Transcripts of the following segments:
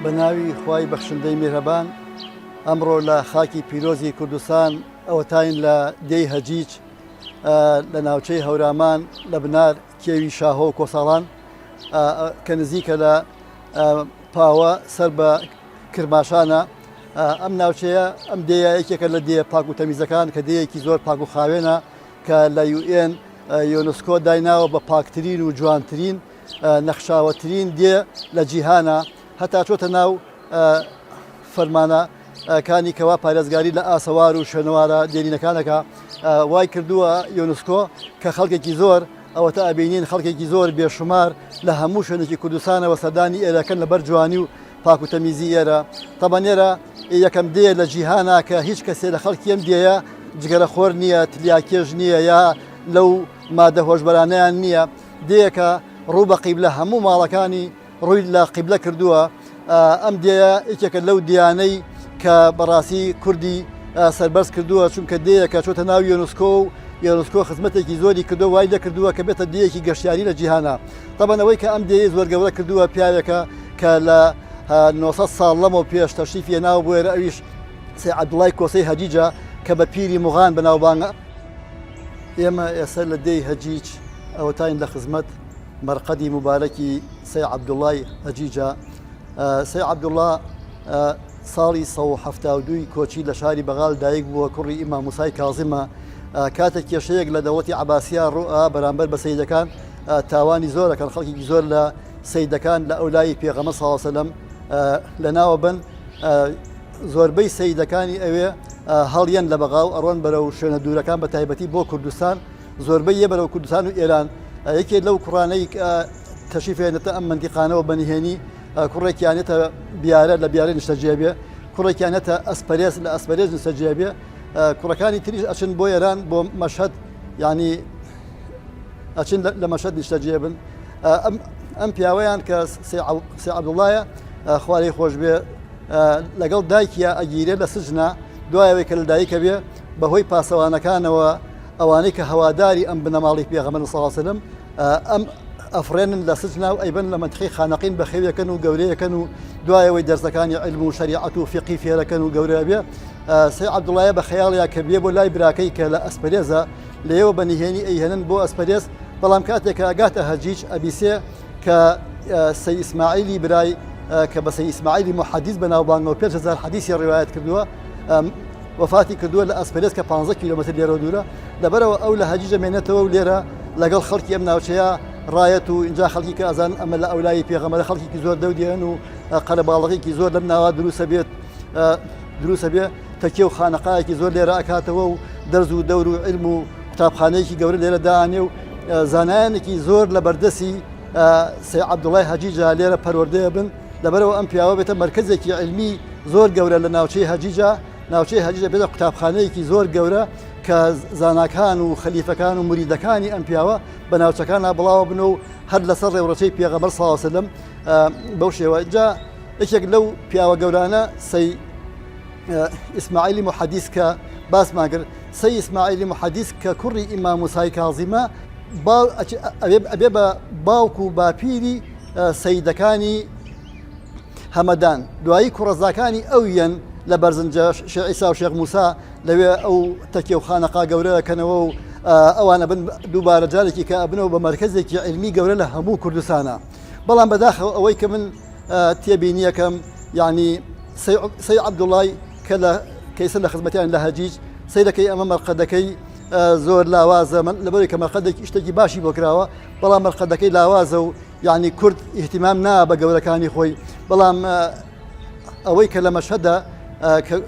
بە ناوی خوای بەخشندەی میهرەبان ئەمڕۆ لە خاکی پیرۆزی کوردستان ئەوەتاین لە دێی هەجیج لە ناوچەی هەورامان لە بنار کێوی شاهۆ و کۆساڵان کە نزیکە لە پاوە سەر بە کرماشانە ئەم ناوچەیە ئەم دێیە یەکێکە لە دێ پاک و تەمیزەکان کە دێیەکی زۆر پاک و خاوێنە کە لە یوئێن یۆنسکۆ دایناوە بە پاکترین و جوانترین نەخشاوەترین دێ لە جیهانە هەتا چۆتە ناو فەرمانە کانی کەوا پارێزگاری لە ئاسەوار و شوێنەوارە دێرینەکانەکە وای کردووە یۆنسکۆ کە خەڵکێکی زۆر ئەوەتا ئەبینین خەڵکێکی زۆر بێشومار لە هەموو شوێنێکی کوردستانەوە سەردانی ئێرەکەن لەبەر جوانی و پاک و تەمیزی ئێرە تەبەن ئێرە یەکەم دێ لە جیهانا کە هیچ کەسێ لە خەڵکی ئەم دێیە جگەرەخۆر نییە تلیاکێش نییە یا لەو مادە هۆشبەرانەیان نییە دێیەکە ڕوو بە قیبلە هەموو ماڵەکانی ڕووی لە قیبلە کردووە ئەم دێیە یەکێکە لەو دیانەی کە بەڕاستی کوردی سەربەرز کردووە چونکە دێیەکە چۆتە ناو یۆنسکۆ و یۆنسکۆ خزمەتێکی زۆری کردو وای لێکردووە کە بێتە دێیەکی گەشتیاری لە جیهانە تەبەن ئەوەی کە ئەم دێیەی زۆر گەورە کردووە پیاوێکە کە لە 900 ساڵ لەمەو پێش تەشریفی هێناوە بۆ ئێرە ئەویش سەی عەبدوڵای کۆسەی هەجیجە کە بە پیری موغان بەناوبانگە. ئێمە ئێستا لە دێی هەجیج ئەوەتاین لە خزمەت مەرقەدی موبارەکی سەی عەبدوڵای هەجیجە. سەی عەبدوڵا ساڵی 172 ی کۆچی لە شاری بەغال دایک بووە، کوڕی ئیمام موسای کازمە. کاتێک کێشەیەک لە دەوڵەتی عەباسیە ڕووئا بەرامبەر بە سەیدەکان تاوانی زۆر ئەکەن خەڵکێکی زۆر لە سەیدەکان لە ئەولای پێغەمبەر صلی الله علیه وسلم لە ناوە بن زۆربەی سەیدەکانی ئەوێ هەڵیەن لە بەغا و ئەڕۆن بەرەو شوێنە دوورەکان بە تایبەتی بۆ کوردستان زۆربەی یە بەرەو کوردستان و ئێران یەکێ لەو کوڕانەی تەشریفێنێتە ئەم مەنتیقانەوە بە نهێنی کوڕێکیانێتە بیارە لە بیارە نیشتەجێ بێ کوڕێکیانێتە ئەسپەرێز لە ئەسپەرێز نیشتەجێ بێ کوڕەکانی تریش ئەچن بۆ ئێران بۆ مەشهەد یعنی ئەچن لە مەشهەد نیشتەجێ بن ئەم پیاوەیان کە سێ عەبدوڵایە خوارەی خۆش بێ لەگەڵ دایکیا ئەگیرێ لە سجنا دوایەوەی کە لە دایکە بێ بەهۆی پاسەوانەکانەوە ئەوانەی کە هەواداری ئەم بنەماڵی پێغەمبەر صلی الله علیه وسلم ئەم ئەفرێنن لە سجنا و ئەیبەن لە مەنتقەی خانەقین بەخێویەکەن و گەورەیەکەن و دوایەوەی دەرسەکانی علم و شەریعەت و فقی فێرەکەن و گەورە بێ سەی عەبدوڵایە بە خەیاڵیا کە بێ بۆ لای براکەی کە لە ئەسپەرێزە لێەوە بە نهێنی ئەیهێنن بۆ ئەسپەرێز بەڵام کاتێک کە ئەگاتە هەجیج ئەبیسێ کە سەی ئیسماعیلی برای کە بە سەی ئیسماعیلی محەدیث بەناوبانگەوە 5000 حەدیثی ڕیوایەت کردووە وەفاتی کردووە لە ئەسپەرێز کە 15 کیلۆمەتر لێرەوە دوورە لەبەرەوە ئەو لە هەجیج ئەمێنێتەوە و لێرە لەگەڵ خەڵکی ئەم ناوچەیە ڕایەت و اینجا خەڵکی کە ئەزان ئەمە لە ئەولای پێغەمبەرە خەڵکێکی زۆر دەودێن و قەرەباڵغێکی زۆر لەم ناوە دروستە بێت دروستە بێ تەکیە و خانەقایەکی زۆر لێرە ئەکاتەوە و دەرز و دەور و علم و قوتابخانەیەکی گەورە لێرە دانێ و زانایانێکی زۆر لە بەردەسی سەی عەبدوڵای هەجیجا لێرە پەروەردەیە بن لەبەرەوە ئەم پیاوە بێتە مەرکەزێکی علمی زۆر گەورە لە ناوچەی هەجیجا ناوچەی هەجیجە بێتە قوتابخانەیەکی زۆر گەورە کە زاناکان و خەلیفەکان و مریدەکانی ئەم پیاوە بە ناوچەکانە بڵاوە بن و هەر لەسەر ڕێوڕەچەی پێغەمبەر صلی الله علیه وسلم بەو شێوە جا یەکێک لەو پیاوە گەورانە سەی ئیسماعیلی محەدیس کە باسمان کرد سەی ئیسماعیلی محەدیس کە کوڕی ئیمام موسای کازیمە ئەبێ بە باوک و باپیری سەیدەکانی هەمەدان دوایی کوڕەزاکانی ئەو یەن لە بەرزنجە شێخ عیسا و شێخ موسا لەوێ ئەو تەکیە و خانەقا گەورە دەکەنەوە و ئەوانە بن دووبارە جارێکی کە ئەبنەوە بە مەرکەزێکی عیلمی گەورە لە هەموو کوردستانە بەڵام بەداخەوە ئەوەی کە من تێبینیەکەم یعنی سەی عەبدوڵای کە لە کەیسە لە خزمەتیان لە هەجیج سەیرەکەی ئەمە مەرقەدەکەی زۆر لاوازە من لەبەری کە مەرقەدێکی شتێکی باشی بۆ کراوە بەڵام مەرقەدەکەی لاوازە و یعنی کورد ئیهتیمام نا بە گەورەکانی خۆی بەڵام ئەوەی کە لە مەشهەدە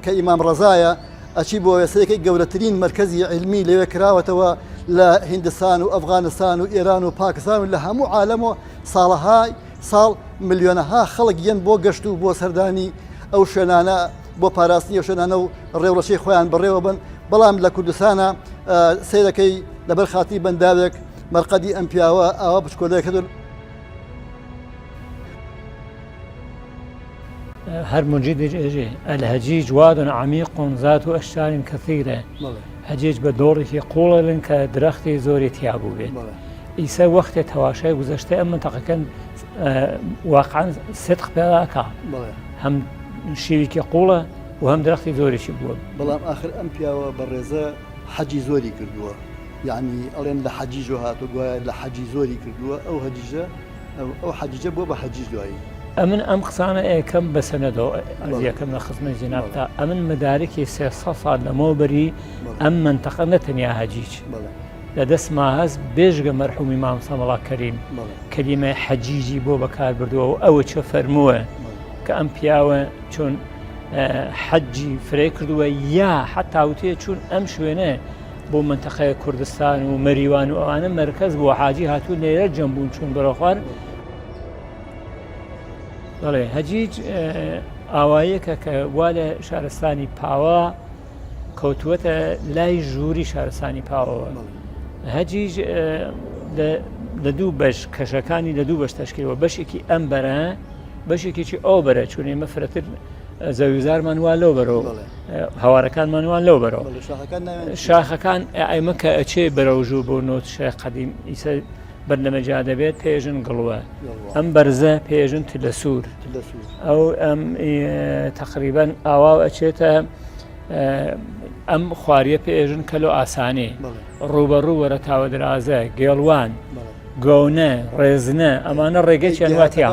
کە ئیمام ڕەزایە ئەچی بۆ وێسەیەکەی گەورەترین مەرکەزی عیلمی لەوێ کراوەتەوە لە هیندستان و ئەفغانستان و ئێران و پاکستان و لە هەموو عالەم و ساڵەهای ساڵ ملیۆنەها خەڵک یەن بۆ گەشت و بۆ سەردانی ئەو شوێنانە بۆ پاراستنی ئەو شوێنانە و ڕێوڕەشەی خۆیان بەڕێوە بن بەڵام لە کوردستانە سەیرەکەی لەبەر خاتری بەنداوێک مەرقەدی ئەم پیاوە ئاوا بچکۆلەیە کردن. هەر مجیدیش ئێژێ، الهجیج واد عمیق ذات اشجار کثیرە، هەجیج بە دۆڵێکی قووڵ ئەڵێن کە درەختی زۆری تیا بووبێت. ئیسە وەختێ تەواشای گوزەشتەی ئەم مەنتەقەکەن واقعا سدق پێدا ئەکا هەم شیوێکی قوڵە و هەم درەختی زۆریشی بووە. بەڵام ئاخر ئەم پیاوە بەڕێزە حەجی زۆری کردووە یەعنی ئەڵێن لە حەجیجۆ هاتووە گوایە لە حەجی زۆری کردووە ئەو هەجیجە ئەو حەجیجە بووە بە هەجیج دوایی. ئەمن ئەم قسانە ئەیکەم بە سەنەدەوە ئەزیەکەم لە خزمەت جەنابتا ئەمن مەدارکی 300 ساڵ لەمەوبەری ئەم مەنتەقە نە تەنیا هەجیج لە دەستما هەست بێژگە مەرحومی مامۆستا مەڵا کەریم کەلیمەی حەجیجی بۆ بەکار بردووە و ئەوە چە فەرمووە کە ئەم پیاوە چۆن حەجی فرەی کردووە یا حتا وتێ چون ئەم شوێنە بۆ منتەقەیە کوردستان و مەریوان و ئەوانە مرکز بۆ حاجی هاتوو لێرە جەم بوون چون بەرەخوار بەڵێ هەجیج ئاوایەکە کە وا لە شارستانی پاوە کەوتووەتە لای ژووری شارستانی پاوەوە هەجیج لە دوو بەش کەشەکانی لە دوو بەش تشکیلەوە بەشێکی ئەم بەرە بەشێکێکی ئەو بەرە چون ئێمە فرەتر زەویزارمان وا لەو بەرەوە هەوارەکانمان وان لەو بەرەوە شاخەکان ئەمە کە ئەچێ بەرەو ژوو بۆ نۆچە قەدیم ئیسە بەرنەمەجا دەبێت پێژن گڵوە ئەم بەرزە پێژن تلە سوور ئەو ئەم تقریبان ئاوا ئەچێتە ئەم خواریە پێژن کەلۆ ئاسانی ڕوبەڕوو وەرە تاوە درازە گێڵوان گەونە ڕێزنە ئەمانە ڕێگەچیان واتیا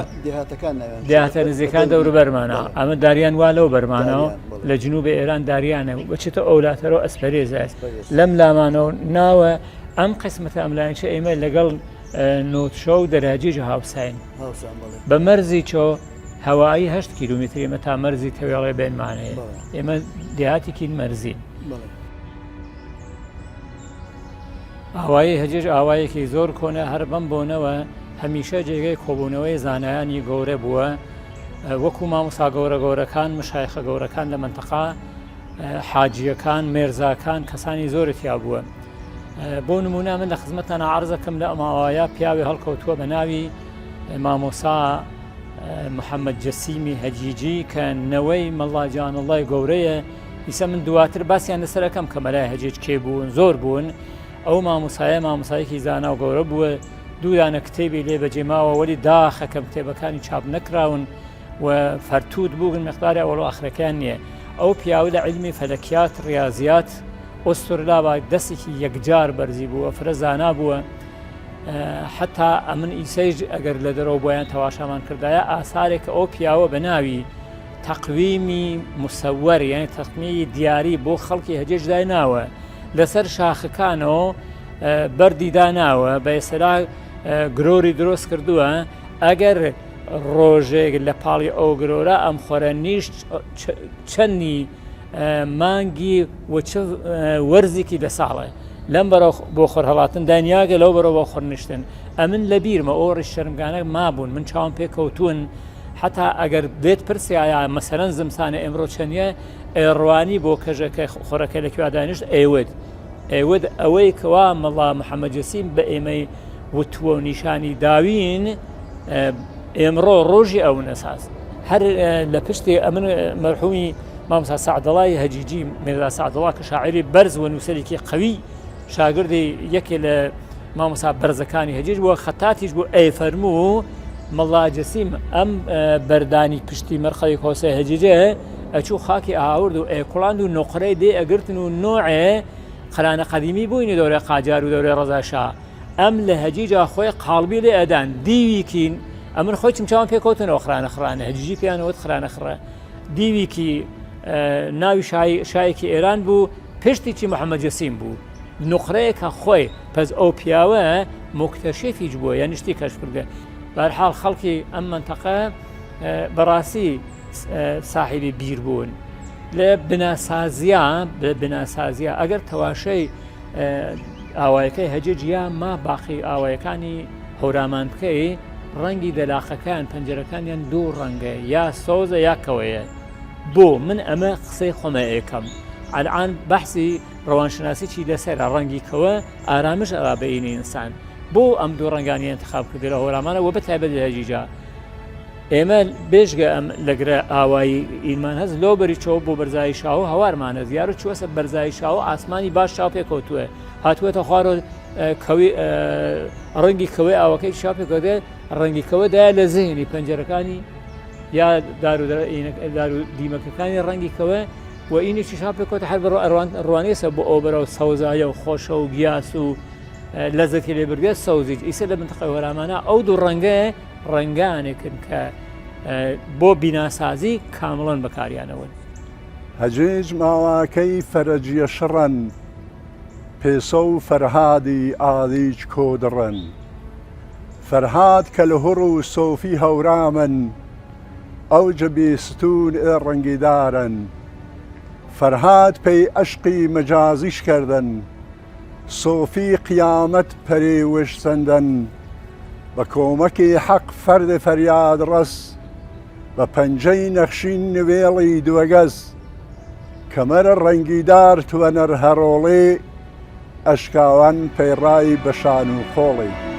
دیاتە نزیکان دەوروبەرمانە ئەمە داریان وا لەو بەرمانەوە لە جنوب ئێران داریانە بچێتە ئەولاتەرەوە ئەسپەرێزە لەم لامانەوە ناوە ئەم قسمەتە ئەم لایەنچە ئێمە لەگەڵ نۆتشە و دەراجیج هاوساین بە مەرزی چۆ هەوایی هه کیلومتر ئێمە تا مەرزی تەوێڵێ بێنمانەیە ئێمە دێهاتێکی مەرزین. ئاوایی هەجێژ ئاوایەکی زۆر کۆنە هەر بەم بۆنەوە هەمیشە جێگەی کۆبوونەوەی زانایانی گەورە بووە وەکو مامۆسا گەورە گەورەکان مشایخە گەورەکان لە منتەقا حاجیەکان مێرزاکان کەسانی زۆری تیا بووە بۆ نمونە من لە خزمەتانە عرزەکەم لە ئەماوایە پیاوی هەڵکەوتووە بە ناوی مامۆسا محەممەد جەسیمی هەجیجی کە نەوەی مەڵاجانڵای گەورەیە ئیسە من دواتر باسییان لەسەرەکەم کە مەلای هەجێج کێ بوون زۆر بوون ئەو مامۆسایە مامۆسایەکی زانا و گەورە بووە دوودانە کتێبی لێ بەجێماوە وەلی داخەکەم کتێبەکانی چاپ نەکراون و فەرتوت بوون مقداری ئەوەڵ و ئاخرەکەیان نییە ئەو پیاوە لە عیلمی فەلەکیات ڕاضیات ئۆسترلابا دەستێکی یەکجار بەرزی بووە فرە زانا بووە حتا ئەمن ئیسەیش ئەگەر لە دەرەوە بۆیان تەواشامان کردایە ئاسارێک ئەو پیاوە بە ناوی تەقویمی مسەوەر یعنی تەقمی دیاری بۆ خەڵکی هەجێج دایناوە لەسەر شاخەکانەوە بەردی داناوە بە ئێسرا گرۆری درۆست کردووە ئەگەر ڕۆژێک لە پاڵی ئەو گرۆرە ئەم خۆرە نیشت چەندی مانگی و چ وەرزێکی لە ساڵە لەم بەرەو بۆ خۆرهەڵاتن دانیاگە لەو بەرەوە بۆ خۆرنیشتن ئەمن لە بیرمە ئەو ڕیش شەرمگانە مابوون من چاوم پێکەوتون حتا ئەگەر بێت پرسیایە مەسەرەن زمسانە ئێمڕۆ چەندە ئێڕوانی بۆ کەژەکە خۆرەکە لە کوێ دانیشت ئەیوت ئەیوت ئەوەی کەوا مەڵا محەممەد جەسیم بە ئێمەی وتووە و نیشانی داوین ئێمڕۆ ڕۆژی ئەو نەساز هەر لە پشتی ئەمن مەرحومی مامۆستا سەعدەڵای هەجیجی مێردا سەعدەڵا کە شاعری بەرز و نووسەرێکی قوی شاگردی یەکێ لە مامۆستا بەرزەکانی هەجیج بووە خەتاتیش بوو ئەی فەرموو مەڵا جەسیم ئەم بەردانی پشتی مەرخەوی کۆسەی هەجیجێ ئەچوو خاکی ئاورد و ئەیکوڵاند و نۆقرەی دێ ئەگرتن و نۆعێ قەرانە قەدیمی بووینی دەورەی قاجار و دەورەی ڕەزا شا ئەم لە هەجیجا خۆی قاڵبی لێ ئەدان دیویکین ئەمن خۆی چمچاوم پێکەوتنەوە خرانە خرانە هەجیجی پێیانەوەت خرانە خڕە دیویکی ناوی شایەکی ئێران بوو پشتی چی محەممەد جەسیم بوو نقرەیەکە خۆی پس ئەو پیاوە مکتەشێفیج بووە یعنی شتی کەش کردە بەرحاڵ خەڵکی ئەم منتەقە بەڕاستی ساحێبی بیر بوون لە بناسازیا بە بناسازیا ئەگەر تەواشەی ئاوایەکەی هەجێ جیا ما باقی ئاوایەکانی هەورامان بکەی ڕەنگی دەلاقەکان پەنجەرەکانیان دوو ڕەنگە یا سەوزە یا کەوەیە بۆ من ئەمە قسەی خۆمە ئێکەم ئەلعان بەحسی ڕەوانشناسی چی لەسەرە ڕەنگی کەوە ئارامش ئەوا بەینی ئینسان بۆ ئەم دوو ڕەنگانی انتخاب کردی لە هۆرامانە وە بەتایبەت لە هەجیجا ئێمە بێژگە ئەم لەگرە ئاوایی ئیمان هەست لۆ بەری چۆ بۆ بەرزایی شاو هەوارمانە دیارە چوەسە بەرزایی شاو ئاسمانی باش چاو پێکەوتووە هاتووەتە خوارەوە. کەوی ڕەنگی کەوەی ئاوەکەی شاپێک دێ ڕەنگی کەوە دایە لە زهنی پەنجەرەکانی یا دار و دار و دیمەکەکانی ڕەنگی کەوە و ئینێکی شاپێک کۆتە هەر بڕۆ ئەروان ڕوانێسە بۆ ئەو بەرەو سەوزایە و خۆشە و گیاس و لەزەتی لێ بردێ سەوزیج ئیسە لە منتقەی هۆرامانە ئەو دوو ڕەنگە ڕەنگانێکن کە بۆ بیناسازی کامڵەن بەکاریانەوەن. هەجیج ماواکەی فەرەجیە شڕن پێسە و فەرهادی ئالیج کۆدڕن فەرهاد کەلهوڕ و سۆفی هەورامن ئەوج بیستوون ئێ ڕەنگیدارن فەرهاد پەی ئەشقی مەجازیش کردن سۆفی قیامەت پەرێوش سەندن بە کۆمەکی حەق فەرد فەریادڕەس بە پەنجەی نەخشین نوێڵی دووەگەز کەمەرە ڕەنگیدار توەنەر هەڕۆڵێ ئەشکاوان پەیڕای بە شان و قۆڵی.